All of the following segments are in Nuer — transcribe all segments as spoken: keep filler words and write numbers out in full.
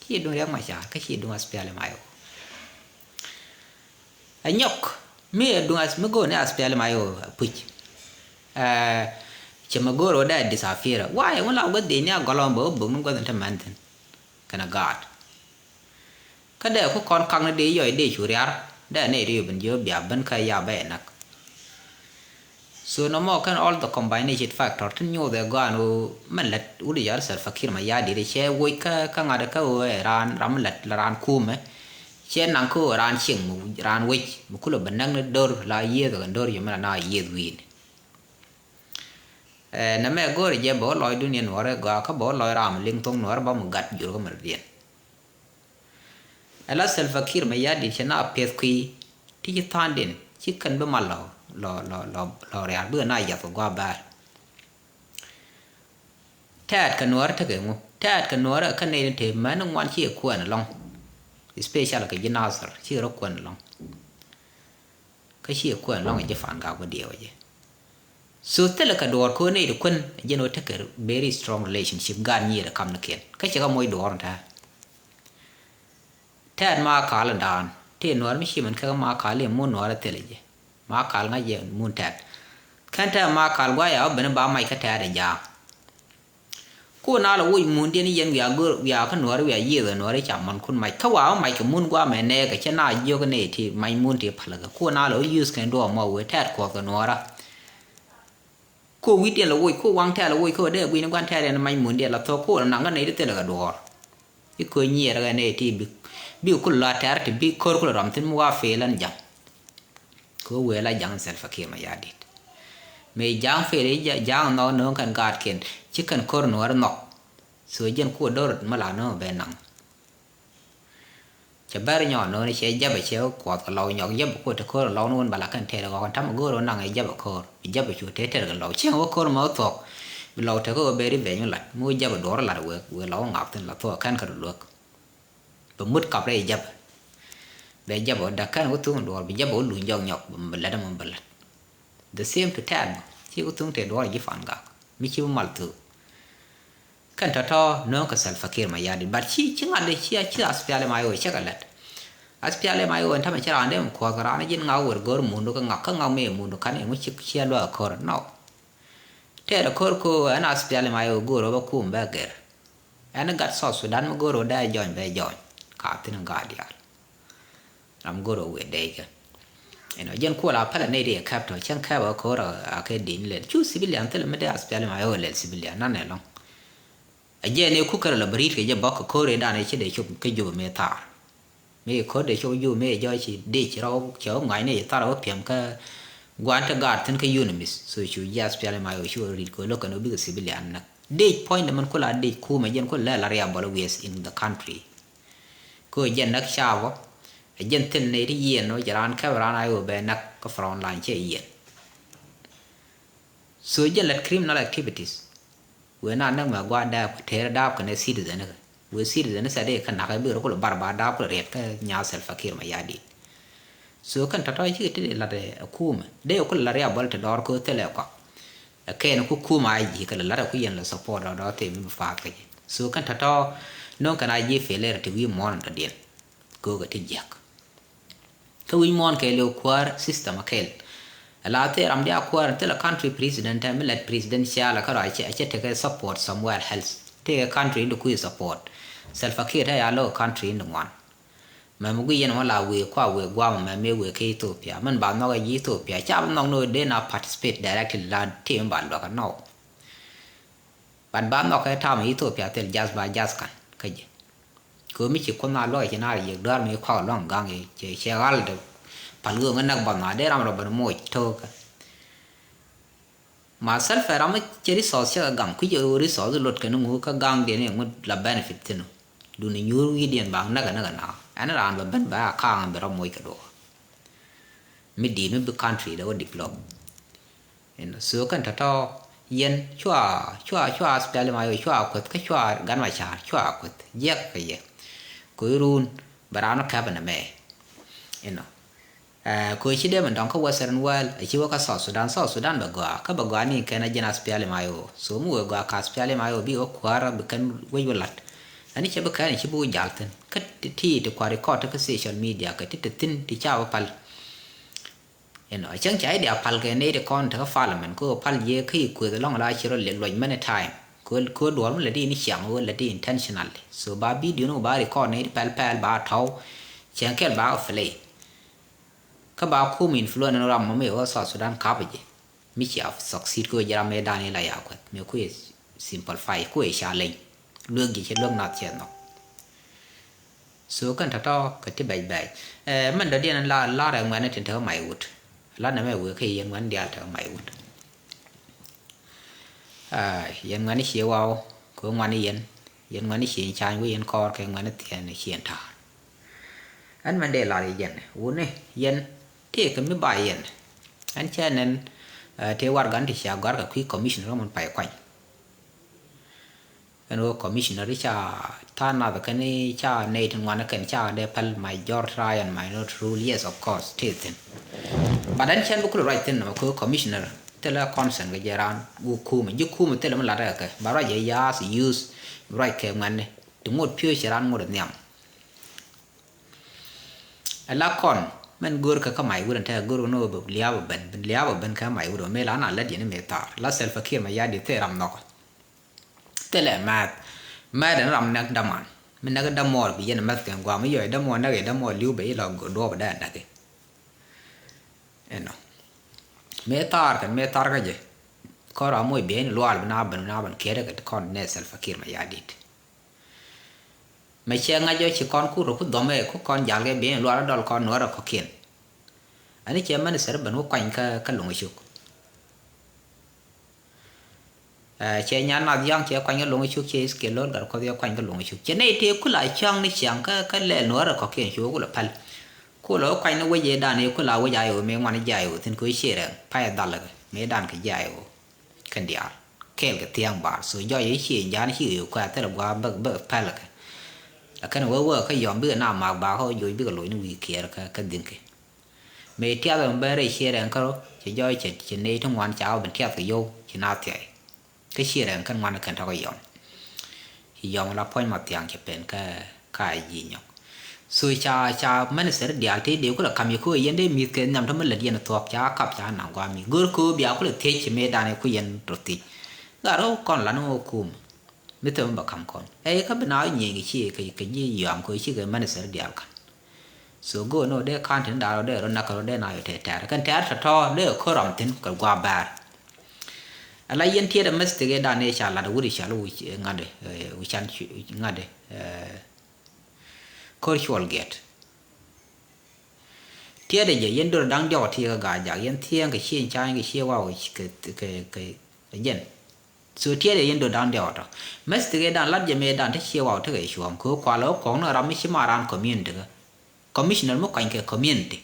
Ci duŋ Riɛk Macar kä ci duŋ SPLM-IO. Ɛ nyɔk mi ɛ duŋ as mi go̱o̱r ni SPLM-IO puc. Ɛ cɛ mi go̱o̱r ɣöö dee disappear. Why? Ŋu la gua̱th dee ni a gɔlɔm bɛ wä bök ni gua̱th in te mɛn thi̱n kɛnɛ gaat. Kä dee ku kɔn kaŋni dee yɔc dee cu riar dee nɛy ri ben jiö bia ben kä ya bɛ nak. So nɔmɔ kɛn all the combination factor tin nyuuth ɛ gɔaan ɣöö mɛn lät wut jɔr Salva Kiir Mayardit cɛ woc kä kä ŋa̱t kä ɣöö ɛ raan ram lät la raan kumɛ. Cɛ naŋ kä ɣöö raan cieŋ mi raan wec mi kulɛ bɛ näk ni do̱r la yiëëth kɛ do̱r yɛ mɛn la na yiëëth wi̱i̱ni. Ɛ nɛmɛ go̱o̱rɛ jɛ bɛ wä lɔcdun yɛ nuɔrɛ gɔaa kä bɛ wä lɔc ram liŋ thoŋ nuɔrɛ ba mi gat jur kä mɛrdiɛn. Ɛ la Salva Kiir Mayardit cɛ na piɛth kui̱ ti ci tha̱a̱ŋdiɛn ci kɛn bi mal lɔ lɔ lɔ lɔ lɔ ria̱a̱r bikɛ na yath kɛ gua̱a̱ bäär. Tɛɛt kɛ nuɔ̱ɔ̱rä tekɛ ŋu? Tɛɛt kɛ nuɔ̱ɔ̱rä kä nɛy ni te mɛn ŋuan ci kuɛn ɛlɔ̱ŋ. Especially kɛ ji̱ Nasir ci rɔ kuɛn ɛlɔ̱ŋ. Kä ci kuɛn ɛlɔ̱ŋ ji̱ Fangak bä diɛw jɛ. So thilɛ kɛ duɔ̱ɔ̱r kɛ nɛy ti kuɛn jɛn wä tekɛ very strong relationship gaat nyiir ɛ kamnikiɛn kä cɛ kɛ moc duɔ̱ɔ̱r ni tɛ̈ɛ̈. Tɛɛt Makal in daan tëë nuɔɔr mi ci min kä Makal in mun nuɔɔr a thilɛ jɛ. Makal ŋa̱c jɛ mun tɛɛt. Kɛn tɛɛt Makal guay a wä ben ba mac kä tɛɛt in ja̱a̱ŋ. Ku na lɛ woc mundiɛn yɛn wiaa gör wiaa kä nuɔɔr wiaa yiëëth ɛ nuɔɔr i̱ ca mɔnkun mac kä waa wä mac kɛ mun guamɛ nɛɛkɛ cɛ na jiök nɛy ti mac mun ti päl kɛ ku na lɛ wä yuth kɛn duɔɔk mɔ wee tɛɛt kuɔth kɛ nuɔɔrä. Ko wi̱cdiɛn lɛ woc ko waŋ tɛ̈r lɛ woc ko dee gui̱ni gua̱n tɛ̈r yɛn mac mundiɛn lɛ thok ko lɛ naŋ kä nɛy ti thilɛ kɛ duɔɔr. I̱ ko nyiɛɛr kɛ nɛy ti bi bi kul la tɛ̈r ti bi ko̱r kul rɔm thin mi wa fel ɛn ja̱ŋ. Ko wee la ja̱ŋ Salva Kiir Mayardit. Mëë ja̱ŋ fel i̱ ja̱ŋ nhɔk no̱o̱ŋ kɛn gaatkiɛn ci kɛn ko̱r nuɔ̱ɔ̱r nhɔk. So jɛn ko do̱r mi la no̱o̱ŋ bɛ naŋ. Cɛ bɛr nyɔɔn no̱o̱ni cɛ jäpɛ cɛ wä kuɔth kɛ lɔw nyɔk jäpɛ kuɔ te ko̱r lɔw ni wun ba la kɛn tɛɛr kɔk kɛn tamɛ go̱o̱r wä naŋ ɛ jäpɛ ko̱r bi jäpɛ cu tɛɛr tɛɛr kɛ lɔw cɛ wä ko̱r mɛ wä thuɔk. Bi lɔw tekɛ wä beri beny wä lat mi wä jäpɛ duɔr lat wek wek lɔw ŋak thin la thuɔk kɛn kɛ du luäk. Bɛ mut kap rɛy jäpɛ. Bɛ jäpɛ wä dak kɛn wä thuŋ duɔr bi jäpɛ wä luny jɔk nyɔk bɛ lät ɛmɔ bɛ lät. The same to tɛɛr bä ci wä thuŋ tɛɛr duɔr ji̱ Fangak mi ci wä mal thuk. Kɛn tɔ̱tɔ̱ nööŋ kɛ Salva Kiir Mayardit but ci ci ŋa̱t dee ci ci SPLM-IO cɛ kɛ lät. SPLM-IO ɛn tämɛ ci raan dee mi kuɔth kɛ raan ji̱n ŋak wer go̱r mundu kä ŋak kä ŋak mëë mundu ka̱n ɛŋu ci ci a luak ɛ ko̱r nɔ. Tɛɛr ɛ ko̱r ko ɛn SPLM-IO go̱r ɔ bä kum bɛ gɛr. Ɛn gat South Sudan mi go̱r ɔ dee jɔny bɛ jɔny ka thin gat diaal. Ram go̱r ɔ wëë dɛy kɛ. Inɔ jɛn kuɔl a pälɛ nɛy ti ɛ kɛp tɔ cɛn kɛp ɛ ko̱r a kɛ di̱n lɛl cu civilian thilɛ mi dee SPLM-IO lɛl civilian nanɛ lɔŋ. A jɛn ɛ kukärɛ lɔ bä ri̱t kɛ jɛ bɔk kɛ ko̱r ɛ dan ɛ ci dee cop kä jop ɛ mëë thaar. Mëë ko̱r dee cop jop ɛ mëë jɔc ci dec rɔ cɛ wä ŋuany ni ci thar ɛ wä piɛm kä guan te gaat thin kä UNMISS so cu jiath pial ɛ ma ɛ cu ri̱t kɛ lo̱k kɛn wä bikɛ civilian näk dec puɔ̱ny dɛ mɛn kula dec kumɛ jɛn kula lɛ la riabɔl wiɛth in the country. Kɛ wä jɛn näk caabɔ ɛ jɛn thil nɛy ti yiɛn wä jɛ raan kɛp raan a ɛ wä bɛ näk kä front line cɛ yiɛn. So jɛn lät criminal activities. Wëë na näk mɛ gua̱a̱r dääp kɛ teer dääp kɛnɛ citizen kɛ wëë citizen sɛ dee kɛ nak ɛ bi rɔ kulɛ bar ba dääp kulɛ riɛt kä nyaa Salva Kiir Mayardit. So kɛn tɔ̱tɔ̱ cikɛ ti dee lat ɛ kumɛ dee kulɛ lat riabɔl ti dɔɔr kɛ thilɛ kɔak. Ɛ kɛn ku kumɛ a ji̱ kɛ lɛ lat ɛ ku yɛn lɛ support dɔɔr dɔɔr thil mi bi path kɛ jɛ. So kɛn tɔ̱tɔ̱ no̱o̱ŋ kɛn a ji̱ failure ti wi̱i̱ muɔ̱ɔ̱n tɔ̱diɛn. Kɛ wä kɛ ti jiäk. Kä wi̱c muɔ̱ɔ̱n kɛɛliw kuäär system a kɛl. Ala thil ram diaal kuäär thilɛ country president tɛ mi lät president ciala kä rɔ a cɛ tekɛ support somewhere else. Tekɛ country in di kui̱ support. Salva Kiir tɛ ya lo̱k country in di ŋuan. Mɛ mi guiy yɛn mɔ la wëë kua wëë guam mɛ mi wëë kä Ethiopia min ba nhɔk a ji̱ Ethiopia ca bi nhɔk ni wëë dee na participate directly la tim ba luäk a nɔw. But ba nhɔk kɛ tam Ethiopia thil jath ba jath kan kä ji̱. Kɛ mi ci kuoth na luɔk ci na yiëk duar mi kuak luɔŋ gaŋ i̱ cɛ cɛ ɣal de pal ɣöö ŋä näk bath na dee ram rɔ ben moc to̱o̱kä. Ma self ram cɛ resource cɛ kɛ gam kui̱c ɣöö resource lot kɛn ŋu kä gaŋ diɛn i̱ ŋu la benefit thin. Duni nyuur wi̱i̱ diɛn ba näk näk na ɛn raan bɛ ben ba a kaŋ bi rɔ moc kɛ duɔ̱ɔ̱r. Mi di̱i̱t mi bi country de wä develop. Inɔ so kɛn tɔ̱tɔ̱ yɛn cua cua cua SPLM-IO cua kueth kä cua gan ma ca̱a̱r cua kueth jiɛk kɛ yɛ. Ko̱ irun bɛ raan wä kɛp ɛn ɛmɛ. Inɔ ko̱ ci dee mɛ dɔ̱ŋ kä Western world a ci wä kä South Sudan, South Sudan bɛ gɔaa kä bɛ gɔaa ni kɛn a jɛn SPLM-IO. So mi wee gɔaa kä SPLM-IO bi wä kuäärä bi kɛn wec wä la̱t. Ani cɛ bi kɛn ci bi wä jal thin kä ti ti ti kuari kɔt ti kä social media kä ti ti thin ti ca bi pal. Inɔ cäŋ ca idia pal kɛ nɛy ti kɔn ti kä parliament kä pal yee kä i kueth lɔŋ la ci rɔ liek luɔc many time. Kä duɔr mi lɛ di ni ciaŋ wä lɛ di intentionally. So ba video ni ba record nɛy ti pɛl pɛl ba tɔw. Cɛŋ kɛl ba kɛ play. Kä ba kum influence ni ram mɔ mi wä South Sudan kapɛ jɛ. Mi cia succeed kä jɛ ram mi dan ila ya kuɛth mi kuɛ simplify kuɛ challenge. Luek jɛ cɛ luek nath cɛ nhɔk. So kɛn tɔtɔ kɛ ti bɛc bɛc. Mɛn dɔ̱diɛn la lar ɛ ŋuɛn tin tekɛ may wut. La nɛmɛ wee kä yɛn ŋuɛn diaal tekɛ may wut. Yɛn ŋuɛn i̱ cie waw kɛ ŋuɛn i̱ yɛn. Yɛn ŋuɛn i̱ cie cany wee yɛn kɔɔr kɛ ŋuɛn i̱ thiɛn i̱ cie ta̱a̱r. Ɛn mɛn dee lar i̱ jɛn wuni yɛn tëëkɛ mi ba yɛn. Ɛn cɛ nɛn tëë warɛgan ti cia gɔ̱a̱r kɛ kui̱ commissioner kä mun pay kuany. Ɛn ɣöö commissioner ca tha̱a̱ŋ nath kɛn ca nɛy tin ŋuan kɛn ca dee päl majority right and minority rule, yes of course ti thi̱n. But ɛn cɛn bi kulɛ ruac thi̱n nɔmɔ kɛ ɣöö commissioner thilɛ concern kɛ jɛ raan wä kumɛ ji̱ kumɛ thilɛ mi lat kɛ kɛ ba ruac jɛ yath use ruac kɛ ŋuɛ̈tni ti ŋot piööc cɛ raan ŋot nhiam. Ɛ la kɔn mɛn go̱o̱r kɛ kä may wut ɛn tɛk go̱o̱r kɛ ni ɣöö bɛ lia̱a̱ bɛ ben lia̱a̱ bɛ ben kɛ may wut ɔ mëë la na lät yɛn i̱ mëë thaar la Salva Kiir Mayardit thil ram nhɔk. Thilɛ mɛth mɛth ɛn ram näk däman mi näk dämuɔɔr bi yɛn mɛth kɛn gua̱a̱m mi yɔc dämuɔɔr näk yɛ dämuɔɔr li̱w bɛ i̱ la do̱o̱p dee näk i̱. Ɛnɔ mëë thaar kɛn mëë thaar kä jɛ kɔn ram moc biɛy ni luaal bi na ben bi na ben kiɛɛt kɛ ti kɔn nɛ Salva Kiir Mayardit. Mɛ cɛ ŋa̱c jɔ ci kɔn kur ku dhɔmɛ ku kɔn jal kɛ biɛy luaar dɔl kɔn nuɔrɛ kɔkiɛn. Ani cɛ mɛn sɛr ben wä kuany kä kä loŋ cuk. Cɛ nyan nath yaŋ cɛ kuany kä loŋ cuk cɛ iskil lo̱l gat kuɔth yɛ kuany kä loŋ cuk cɛ nɛy tëë kula cäŋ ni ciaŋ kä kä lɛl nuɔrɛ kɔkiɛn cu wä kula päl. Kula wä kuany ni wec ëë dan ëë kula wec ayɛ wä mëë ŋuan jɛ ayɛ wä thin kɛ wä ciɛ rɛŋ payɛ dhal kɛ mëë dan kɛ jɛ ayɛ wä. Kɛn diaal kɛɛl kɛ thia̱a̱ŋ bar so jɔc i̱ cie ja̱a̱n ci ɣöö kuɛ thilɛ gua̱a̱ bäk bäk pɛl kɛ. Lakin wee wee kä yɔm bikɛ na mak bakä wä joc bikɛ loc ni wi̱i̱ kiɛɛr kä kä dhi̱n kɛ. Mëë tiath ɛn bɛ rɛy ciɛ rɛn kärɔ cɛ jɔc cɛ cɛ nɛy ti ŋuan ca wä ben tiath kɛ yɔw ci na thiay. Kä ciɛ rɛn kɛn ŋuan kɛn tɔkɛ yɔm. Ci yɔm la puɔ̱ny ma thiaŋ cɛ pen kä ka ji̱ nyɔk. So ca ca minister diaal tëë dee kulɛ kam yɛ kä yɛn dee mi̱th kɛ nhiam tämɛ lät yɛn thuɔ̱k ca kap ca naŋ gua̱a̱m mi go̱r kä bia kulɛ thiec ci mëë dan ku yɛn rɔ thiec. Gat rɔ kɔn lan wä kum mi themɛ bɛ kam kɔn ɛ kä bi na wä nyieny kɛ ci kɛ ji̱ yuam kɛ ci kɛ minister diaal kan. So go̱o̱r ni wä dee kan tin daal wä dee rɔ nak kɛ rɔ dee na yɔ tɛɛr tɛɛr kɛn tɛɛr tɔ̱tɔ̱ dee kɛ ram thi̱n kɛ gua̱a̱ bɛɛr. Ala yɛn tiɛɛt ɛ mɛth tëk ɛ dan ɛ ca lat wut i̱ cal wi̱c ŋa̱t ɛ wi̱c can ŋa̱t ɛ. Kör cuɔl gɛt. Tiɛɛdɛ jɛ yɛn dor da̱ŋ diɔk ti kɛ ga̱a̱c jak yɛn thiɛɛŋ kɛ cieŋ ca̱a̱ny kɛ cie waw kɛ kɛ kɛ jɛn. So tiɛɛdɛ yɛn dor da̱ŋ diɔk tɔ mɛth ti kɛ da̱ŋ lat jɛ mëë da̱ŋ ti cie waw ti kɛ cuɔ̱ɔ̱ŋ kɛ kualɛ wä kuɔ̱ŋ ni ram mi ci ma raan community kä commissioner mi kuany kɛ community.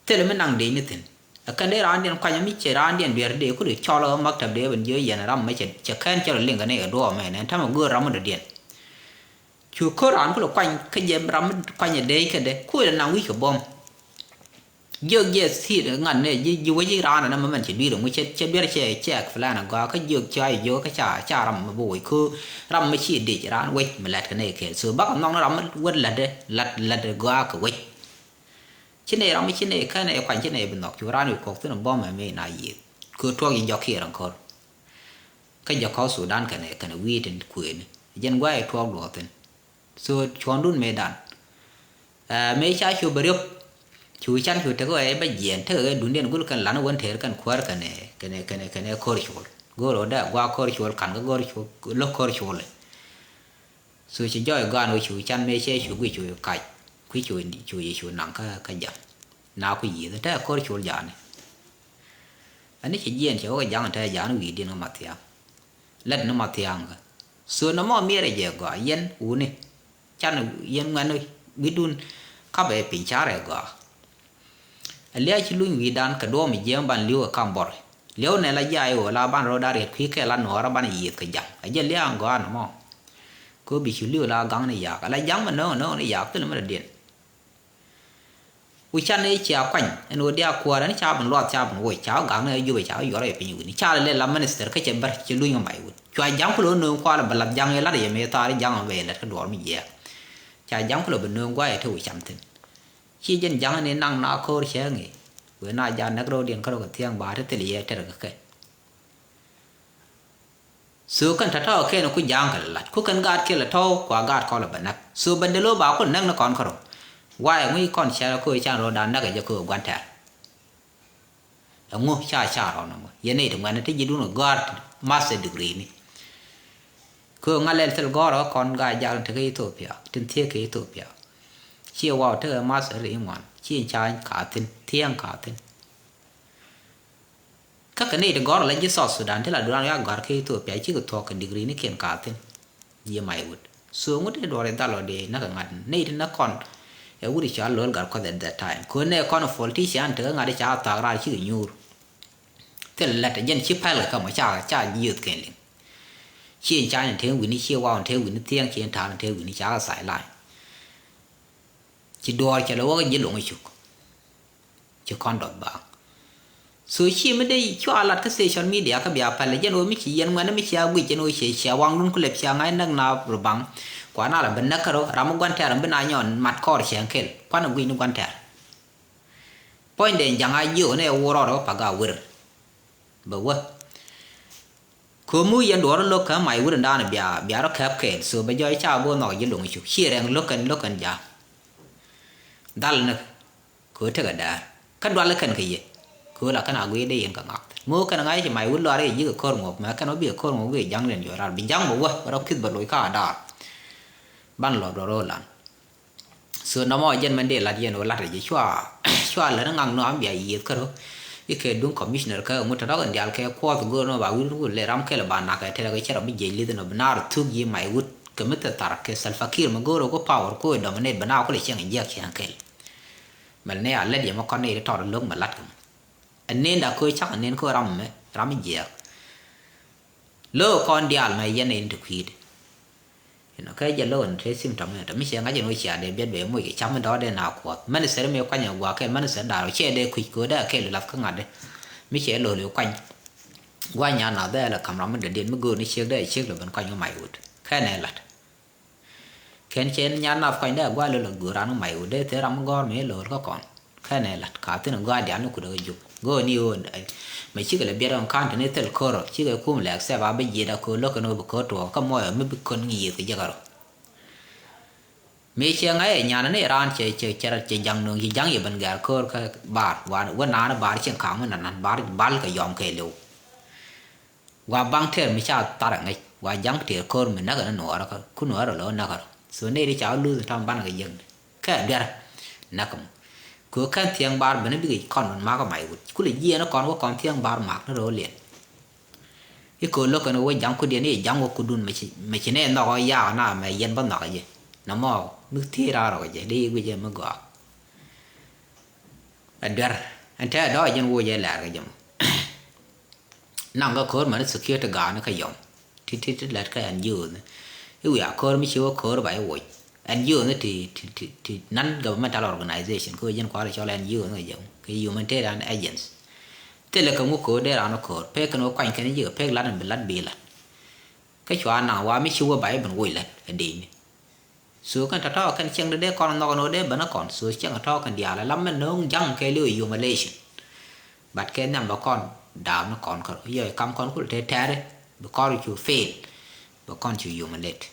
Thilɛ mi naŋ dec ni thi̱n. Ɛ kɛn dee raandiɛn kuany mi cɛ raandiɛn dueer dee kuli cɔl ɛ maktab dee ben jiö yɛn ram mɛ cɛ cɛ kɛn cɛ rɔ liŋ kɛ ni kɛ duɔɔmɛ nɛn tämɛ göör ram mi dɔ̱diɛn. Cu ko̱r raan kuli kuany kä jɛ ram mi kuany ɛ dee kɛ dee kuël ɛ naŋ wi̱c kɛ buɔ̱m. Jiök jiɛ thi̱i̱t ŋa̱t ni ji̱ ji̱ wec i̱ raan ɛn ɛmɛ mɛn cɛ dui̱r ɛŋu cɛ cɛ duer cɛ cɛ plan ɛ gɔaa kä jiök ca jiök kä ca ca ram mi bi wec kä ram mi ci dec raan wec mi lɛt kɛ ni kɛ so bakɛ nhɔk ni ram mi wet lɛt ɛ lɛt lɛt ɛ gɔaa kɛ wec. Ci nɛy ram mi ci nɛy kɛn ɛ kuany ci nɛy bi nhɔk cu raan wi̱i̱ kuɔk thi̱n ɛ bɔm ɛ mi na yiëth. Kɛ tuɔk ji̱ jɔk kiɛ rɛn ko̱r. Kä jɛ kɔk Sudan kɛnɛ kɛnɛ wi̱i̱ tin kuëëni jɛn gua̱a̱c ɛ tuɔk duɔɔk thi̱n. So cuɔ̱ndun mëëdan. Ɛ mëë ca cu bɛ riöp. Cu can cu tekɛ ɣɛɛ bä jiɛɛn tekɛ ɣɛɛ dundiɛn gul kɛn lan wän teer kɛn kuäär kɛnɛ kɛnɛ kɛnɛ kɛnɛ ko̱r col. Go̱o̱r ɣä dee gua̱a̱ ko̱r col ka̱n kä go̱o̱r col lo̱k ko̱r col. So ci jɔɔc gɔaan wä cu can mëë cɛ cu guic cu kac kui̱ cu cu cu naŋ kä kä ja̱ŋ. Na ku yiëth te ko̱r col ja̱a̱ni. Ani ci jiɛɛn cɛ wä kɛ ja̱ŋ te ja̱a̱ni wi̱i̱diɛn kä Mathiaŋ. Lät ni Mathiaŋ kä so nɔmɔ miɛrɛ jɛ gɔaa yɛn wuni. Can yɛn ŋuɛn wi̱dun kapɛ piny carɛ gɔaa. Ɛ lia̱a̱ ci luny wi̱i̱dan kɛ duɔ̱ɔ̱m jiɛɛm ban li̱w ɛ kam bɔr. Li̱w nɛ la jiac ɣöö la ban rɔɔdan riɛt kui̱ kɛ la nuɔɔrä ban yiëth kɛ ja̱ŋ ɛ jɛ lia̱a̱ ŋ gɔaa nɔmɔ. Kɛ ɣöö bi cu li̱w la gaŋ ni yaak ala ja̱ŋ mi nööŋ nööŋ ni yaak thilɛ mi dɔ̱diɛn. Ku can i̱ cia kuany ɛn ɣöö diaal kuäärä ni ca bin luath ca bin woc ca wä gak ni ɛ Jubɛ ca wä yuɔr ɛ piny wi̱ni ca lɛ lɛ la minister kä cɛ bär cɛ luny kä Mac Wut. Cua ja̱ŋ kulɛ wä nööŋ kualɛ bɛ lath ja̱ŋ ɛ lat ɛ yɛ mëë thaar i̱ ja̱ŋ ɛ bɛ yɛ lät kä duɔɔr mi jiɛɛk. Ca ja̱ŋ kulɛ bɛ nööŋ gua̱a̱c ɛ te wä cam thi̱n. Ci jɛn ja̱ŋ ni naŋ na ko̱r cɛ ŋi̱i̱c. Wëë na ja̱ näk ro̱o̱diɛn kä rɔ kɛ thiäŋ ba te thil yɛ tɛr kɛ kɛ. So kɛn tɔ̱tɔ̱ kɛn ku ja̱a̱ŋ kɛ lɛ la̱t ku kɛn gaat kiɛ lɛ tɔ̱w kua gaat kɔn lɛ bɛ näk. So bɛn dee lo̱o̱ ba ku näk ni kɔn kärɔ. Wa̱a̱ ŋui̱ kɔn cɛ ko can rɔ da̱a̱n näk ɛ jɛ ko gua̱n tɛ̈r. Ɛŋu ca ca rɔ nɔmɔ yɛn nɛy ti ŋuɛ̈ni ti ji̱ duun kɛ gɔ̱a̱r master degree ni. Ko ŋa̱ lɛl thil gɔ̱a̱r ɔ kɔn gaa jal ti kä Ethiopia tin thiee kɛ Ethiopia. Ciɛ waw tekɛ master ri ŋuan ciɛ ca ka thin thiɛŋ ka thin. Kä kɛ nɛy ti gɔ̱r la ji̱ South Sudan ti la duran ya gɔ̱r kä Ethiopia cikɛ thuɔ̱k kɛ degree ni kiɛn ka thin. Ji̱ Mac Wut. So ŋut ti duɔr i̱ dhal ɔ dee näk kɛ ŋa̱t nɛy ti näk kɔn. Ɛ wut i̱ cɔal Lo̱l Gatkuɔth at that time. Kɛ ɣöö nɛ kɔn politician tekä ŋa̱t i̱ ca thaak raar cikɛ nyuur. Thil lät ɛ jɛn ci pɛl kɛ kä mɔ ca ca jiöth kɛn liŋ. Ci in ca ni te wi̱ni ci waw in te wi̱ni thiɛŋ ci in ta̱a̱l in te wi̱ni ca kɛ sideline. Ci duɔɔr cɛ lɛ wä kä ji̱ loŋ icuk. Ci kɔn dɔth baaŋ. So ci mi dee cua lat kä social media kä bia pɛl jɛn ɣöö mi ci yɛn ŋuɛn mi cia guic jɛn ɣöö cia cia waŋdun kulɛ cia ŋa̱c näk na rɔ baŋ. Kua na la bi näk kärɔ ram mi gua̱n tɛɛr bi na nyɔn mat kɔɔr cɛ ŋkel kuan ɛ guic ni gua̱n tɛɛr. Puɔ̱ny dee ja̱ŋ a jiök ni ɛ wur rɔɔdɛ wä pak a wer. Bɛ wä. Ko̱mu yɛn duɔɔr lo̱k kä Mac Wut in daanɛ bia bia rɔ kɛp kɛɛl so bɛ jɔɔc ca bo̱o̱ nhɔk ji̱ loŋ cuk ci rɛŋ lo̱k kɛn lo̱k kɛn ja̱a̱ŋ. Dhal ni kɛ ɣöö tekɛ däär kä dual kɛn kɛ yɛ. Kɛ ɣöö la kɛn a guiy dee yɛn kɛ ŋak ŋo̱o̱k kɛn ŋa̱c ci Mac Wut luaar i̱ ji̱ kɛ ko̱r ŋuɔ̱k mɛ kɛn wä bi kɛ ko̱r ŋuɔ̱k bi kɛ ja̱ŋ niɛn jɔɔr raar bi ja̱ŋ bɛ wä bɛ rɔ kui̱th bɛ loc ka a da̱a̱r. Ban lɔɔr duɔr ɣöö lan. So nɔmɔ jɛn mɛn dee lat yɛn ɣöö lat rɛc cua cua lät ŋak nɔ am bia yiëth kärö. Ikɛ duŋ commissioner kä ŋut tɔ̱tɔ̱ kɛn diaal kɛ kuɔth go̱o̱r nɔ ba wi̱r wul lɛ ram kɛl ba nak kɛ tɛrɛ kɛ cɛ rɔ bi jiɛc lith nɔ bi naar thuk yi Mac Wut kɛ mi thɛ thar kɛ Salva Kiir mi go̱o̱r ɣöö kä power ko dominate bi naar kulɛ cieŋ jiɛk cieŋ kɛl. Mɛl ni a lät yɛ mɛ kɔn ni ri tɔr lo̱k mɛ lat kɛ mɛ. Ɛ nen da ko cak ɛ nen ko ram mɛ ram jiɛk. Lo̱k kɔn diaal mɛ yɛn in ti kui̱dɛ. Inɔ kɛ jɛ lo̱k in te symptom in tɔ mi cɛ ŋa̱c in wä cia dee biɛt bɛ moc kɛ cam in dɔɔdɛ na kuɔth mɛn seri mi kuany in guak kɛ mɛn seri da̱r cɛ dee kui̱c ko̱dɛ kɛ lu lath kä ŋa̱t dɛ. Mi cɛ lo̱k li kuany. Gua̱ny nyan nath dee lɛ kam ram mi dee diɛn mi go̱o̱r ni ciek dee ciek lɛ ben kuany wä Mac Wut kɛn ɛ la̱t. Kɛn cɛ nyan nath kuany dee a gua̱a̱ lo̱l a gööran wä Mac Wut dee thil ram mi gɔ̱r mi lo̱l kä kɔn. Kɛn ɛ la̱t ka thin a gua̱a̱ diaal ni kut a kä jup go̱o̱r ni ɣöö mɛ cikɛ lɛ biɛt ɣän ka̱n te ni thil ko̱r ɔ cikɛ kum lɛ accept a bi jiɛt a kööl lo̱k kɛn ɣöö bi ko̱r tuɔɔk kä muɔc ɔ mi bi kön ŋi̱i̱th kɛ jek a rɔ. Mi ciɛ ŋa̱c ɛ nyan ni raan cɛ cɛ cɛ cɛ ja̱ŋ nööŋ ci ja̱ŋ yɛ ben gɛ̈r ko̱r kä bar wa wä naan bar cieŋ ka̱a̱ŋ mi nanan bar bal kɛ yɔm kɛ liw. Wa baŋ tɛɛr mi ca thar aŋäc wa ja̱ŋ tɛɛr ko̱r mi näk ɛn nuɔɔrä kä ku nuɔɔrä lɔ näk rɔ so nɛy ti ca wä luth tam banɛ kɛ jiäkni kɛ duer. Näk mɔ kɛ kɛn thiɛŋ bar ben bikɛ kɔn ben mak ɛ Mac Wut kulɛ jiɛɛn kɔn wä kɔn thiɛŋ bar mak ni ro̱o̱ liɛn. I̱ ko̱o̱l lo̱k kɛn wä ja̱ŋ kudiɛn i̱ ja̱ŋ wä kudun mɛ ci nɛ nhɔk ɔ yaak na mɛ yɛn bä nhɔk ɛ jɛ. Nɔmɔ mi thiec raar rɔ kɛ jɛ dee i̱ guic ɛ mi gɔaa. Ɛ duer ɛn tɛɛ dɔɔc jɛn woc ɛ lɛɛr kɛ jɛ mɔ. Naŋ kä ko̱r mɛn security guard ni kä yɔm ti ti ti lɛt kä N G Os ni. I̱ wiaa ko̱r mi ci wä ko̱r ba i̱ woc N G Os ni ti ti ti ti non governmental organization kä wec jɛn kua̱r i̱ cɔl N G Os ni kä jɛ kɛ humanitarian agents. Thilɛ kɛ ŋu ko̱r dee raan wä ko̱r pek kɛn wä kuany kɛn ji̱ kɛ pek lat in bi lat bi lat. Kä cua naŋ wa mi ci wä ba i̱ ben woc lat ɛ dee ni. So kɛn tɔ̱tɔ̱ kɛn cieŋ dee kɔn nhɔk ɛn ɣöö dee ben ɛ kɔn so cieŋ tɔ̱ kɛn diaal ɛ lam mɛn no̱o̱ŋ ja̱ŋ kɛɛliw ɛ humiliation. But kɛ nhiam bɛ kɔn daap ni kɔn kärɔ yɔ kam kɔn kul tɛtɛri bi kɔn cu fail. Bɛ kɔn cu humiliate